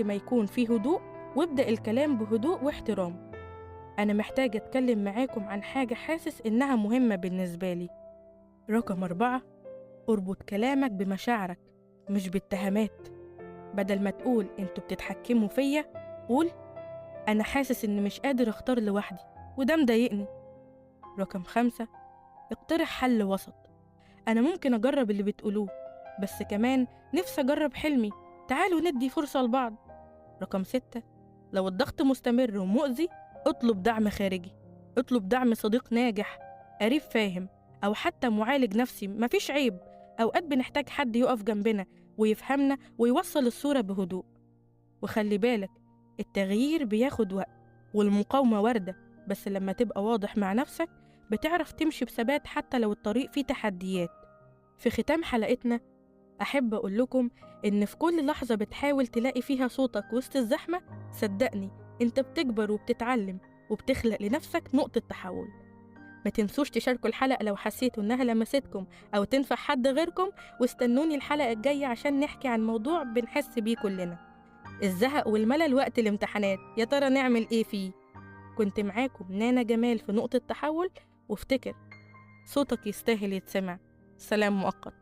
وقت ما يكون فيه هدوء، وابدأ الكلام بهدوء واحترام. أنا محتاجة أتكلم معاكم عن حاجة حاسس إنها مهمة بالنسبة لي. رقم 4، اربط كلامك بمشاعرك مش باتهامات. بدل ما تقول انتوا بتتحكموا فيا، قول أنا حاسس إني مش قادر أختار لوحدي وده مضايقني. رقم 5، اقترح حل وسط. أنا ممكن أجرب اللي بتقولوه، بس كمان نفسي أجرب حلمي، تعالوا ندي فرصة لبعض. رقم 6، لو الضغط مستمر ومؤذي اطلب دعم خارجي، اطلب دعم صديق ناجح، قريب فاهم، أو حتى معالج نفسي. مفيش عيب، أوقات بنحتاج حد يقف جنبنا ويفهمنا ويوصل الصورة بهدوء. وخلي بالك، التغيير بياخد وقت والمقاومة واردة، بس لما تبقى واضح مع نفسك بتعرف تمشي بثبات حتى لو الطريق فيه تحديات. في ختام حلقتنا أحب أقول لكم إن في كل لحظة بتحاول تلاقي فيها صوتك وسط الزحمة، صدقني أنت بتكبر وبتتعلم وبتخلق لنفسك نقطة تحول. ما تنسوش تشاركوا الحلقة لو حسيتوا إنها لمستكم أو تنفع حد غيركم، واستنوني الحلقة الجاية عشان نحكي عن موضوع بنحس بيه كلنا، الزهق والملل وقت الامتحانات، يا ترى نعمل إيه فيه؟ كنت معاكم نانا جمال في نقطة تحول، وافتكر صوتك يستاهل يتسمع. سلام مؤقت.